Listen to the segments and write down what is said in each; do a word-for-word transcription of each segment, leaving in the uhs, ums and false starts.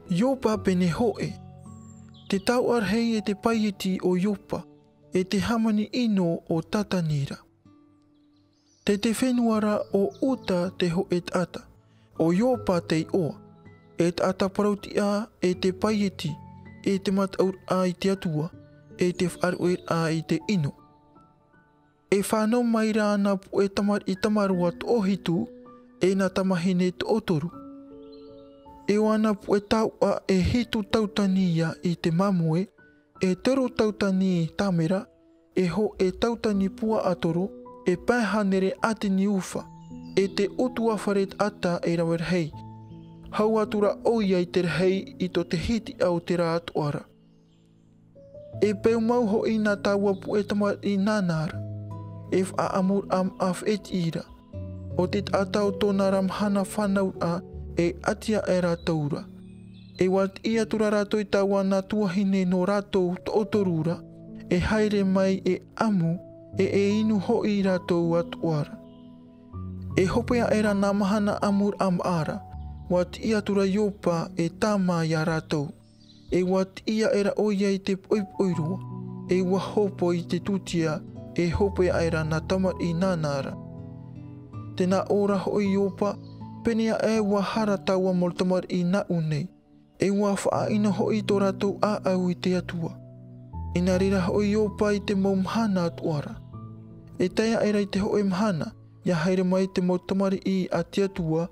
Iopa pene hōʻē. Te taoʻa rahi e te paieti o Iopa, e te hāmani ʻino o Tatani ra. Tei te fenua ra o Uta te hōʻē taʻata, ʻo Iopa te iʻoa, e taʻata parau-tiʻa, e te paieti, e te mataʻuraʻa i te Atua, e te faʻaruʻeraʻa i te ʻino. E fānau mai ra āna puʻe tamariʻi tamaroa toʻohitu, e nā tamahine toʻotoru. E ʻo āna puʻe taoʻa e hitu tautani ia i te māmoe, e toru tautani tāmera, e hōʻē tautani puaʻatoro, e pae hānere ʻātini ufa, e te ʻutuāfare taʻata e rave rahi. Hau atu ra ʻoia i te rahi i tō te hitiʻa o te rā atoʻa ra. E peu mau hoʻi nā taua puʻe tamariʻi nāna ra, e faʻaʻamuraʻa maʻa fētiʻi ra. ʻO te taʻata o tōna ra mahana fānauraʻa e ʻati aʻe rātou ra. E ʻua tiʻi atu ra rātou i taua nā tuahine nō rātou toʻotoru ra, e haere mai e ʻamu, e e inu hoʻi rātou atoʻa ra. E hope aʻe ra nā mahana ʻamuraʻa maʻa ra, ʻua tiʻi atu ra Iopa e tāmā ia rātou. E ʻua tiʻi aʻe ra ʻoia i te poʻipoʻi roa, e ʻua hōpoi te tūtia, e hope aʻe ra nā tamariʻi nāna ra. Tē nā ʻō ra hoʻi Iopa, pene aʻe ʻua hara taua mau tamariʻi nāʻu nei. E ʻua faʻaʻino hoʻi tō rātou ʻāʻau i te Atua. Inā reira hoʻi Iopa i te mau mahana atoʻa ra. E tae aʻe ra i te hōʻē mahana, ʻia haere mai te mau tamariʻi a te Atua,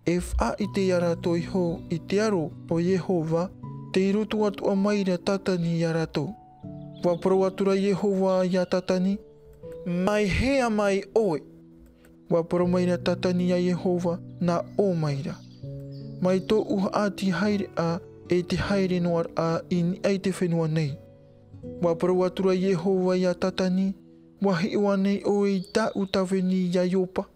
e faʻaʻite ia rātou iho i te aro o Iehova, tei roto atoʻa mai ra Tatani ia rātou. ʻUa parau atu ra Iehova ia Tatani, mai hea mai ʻoe. ʻUa parau mai ra Tatani ia Iehova, nā ʻō mai ra. Mai tōʻu haʻati haereʻa e te haere noa raʻa i niʻa i te fenua nei. ʻUa parau atu ra Iehova ia Tatani, ʻua hiʻo ānei ʻoe i tāʻu tāvini ia Iopa?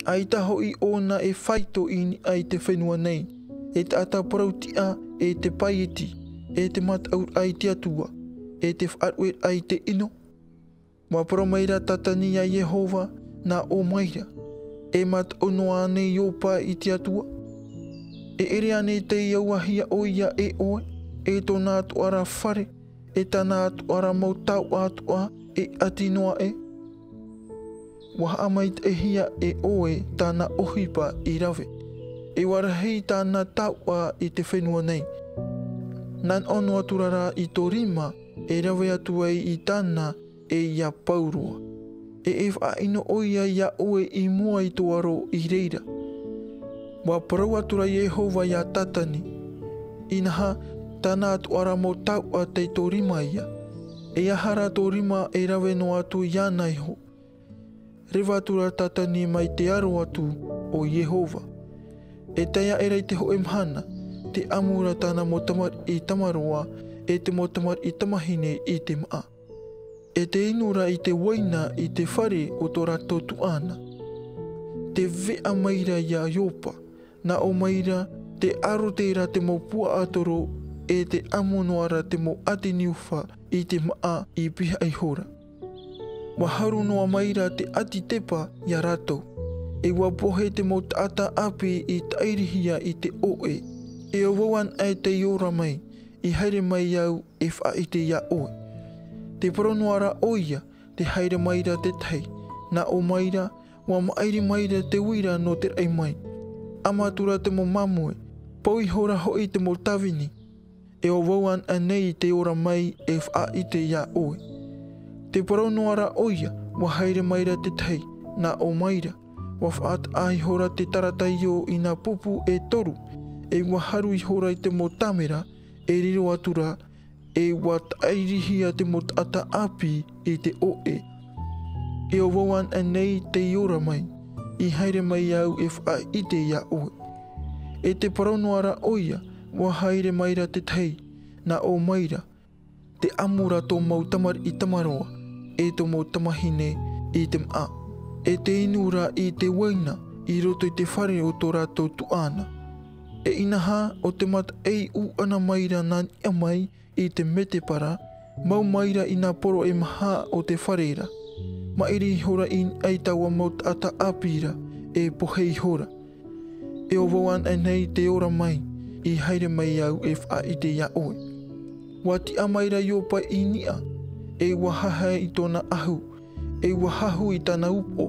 ʻAita hoʻi ʻōna e faito i niʻa i te fenua nei, e taʻata parau-tiʻa, e te paieti, e te mataʻuraʻa i te Atua, e te faʻaruʻeraʻa i te ʻino? ʻUa parau mai ra Tatani ia Iehova, nā ʻō mai ra, e mataʻu noa ānei Iopa i te Atua? E ʻere ānei tei auahia ʻoia e ʻoe, e tōna atoʻa ra fare, e tāna atoʻa ra mau taoʻa atoʻa, e ʻati noa aʻe? ʻUa haʻamaitaʻihia e ʻoe tāna ʻohipa i rave, e ʻua rahi tāna taoʻa i te fenua nei. Nā noʻano atu ra rā i tō rima e rave atu ai i tāna e ʻia pau roa. E e faʻaʻino ʻoia ia ʻoe i mua i tō aro i reira. ʻUa parau atu ra Iehova ia Tatani, inaha, tāna atoʻa ra mau taoʻa tei tō rima ia. E aha rā tō rima e rave noa atu iāna iho? Reva atu ra Tatani mai te aro atu o Iehova. E tae aʻe ra i te hōʻē mahana, tē ʻamu ra tāna mau tamariʻi tamaroa, e te mau tamariʻi tamahine i te maʻa. E tē inu ra i te uaina i te fare o tō rātou tuaʻana. Tē veʻa mai ra ia Iopa, nā ʻō mai ra, tē ʻarote ra te mau puaʻatoro, e tē ʻamu noa ra te mau ʻātini ufa i te maʻa i pihaʻi iho ra. ʻUa haru noa mai ra te ʻati tepa ia rātou. E ʻua pohe te mau taʻata ʻāpī i taʻirihia i te ʻoʻe. E au vau anaʻe tei ora mai, i haere mai au e faʻaʻite ia ʻoe. Tē parau noa ra ʻoia, tē haere mai ra te tahi, nā ʻō mai ra, ʻua maʻiri mai ra te uira nō te raʻi mai. ʻAma atu ra te mau māmoe, pau ihora hoʻi te mau tāvini. E au vau anaʻe nei tei ora mai e faʻaʻite ia ʻoe. Tē parau noa ra ʻoia, ʻua haere mai ra te tahi, nā ʻō mai ra, ʻua faʻataʻa ihora te tarataio i nā pupu e toru, e ʻua haru ihora i te mau tāmera, e riro atu ra, e ʻua taʻirihia te mau taʻata ʻāpī i te ʻoʻe. E au vau anaʻe nei tei ora mai, i haere mai au e faʻaʻite ia ʻoe. E tē parau noa ra ʻoia, ʻua haere mai ra te tahi, nā ʻō mai ra, tē ʻamu ra tō mau tamariʻi tamaroa, e tō mau tamahine i te maʻa, e tē inu ra i te uaina i roto i te fare o tō rātou tuaʻana. E inaha, ʻo te mataʻi ʻūʻana mai ra nā niʻa mai i te mētēpara, mau mai ra i nā poro e maha o te fare ra. Maʻiri ihora i niʻa i taua mau taʻata ʻāpī ra, e pohe ihora. E au vau anaʻe nei tei ora mai, i haere mai au e faʻaʻite iā ʻoe. Ua tiʻa mai ra Iopa i niʻa, e ua haha i tōna ʻahu, e ua hahu i tāna upoʻo,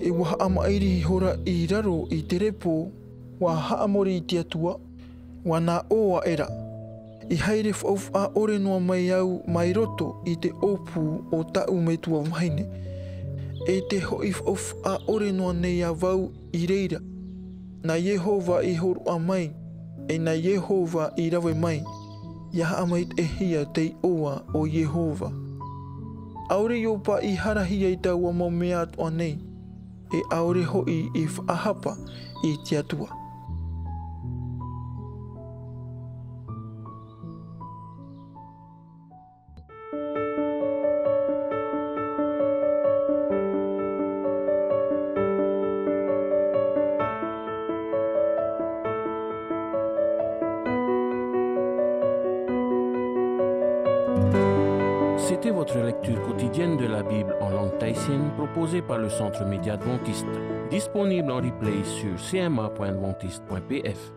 e ua haʻamaʻiri ihora i raro i te repo, ua haʻamori i te Atua, ua nā ʻō aʻera. I haere faʻaufaʻa ʻore noa mai au mai roto i te ʻōpū o tāʻu metua vahine, e te hoʻi faʻaufaʻa ʻore noa nei a vau i reira. Nā Iehova i hōroʻa mai, e nā Iehova i rave mai, ʻia haʻamaitaʻihia te iʻoa o Iehova. ʻAore Iopa i harahia i taua mau mea atoʻa nei, e ʻaore hoʻi i faʻahapa i te Atua. C'était votre lecture quotidienne de la Bible en langue tahitienne proposée par le Centre Média Adventiste, disponible en replay sur C M A point adventiste point P F.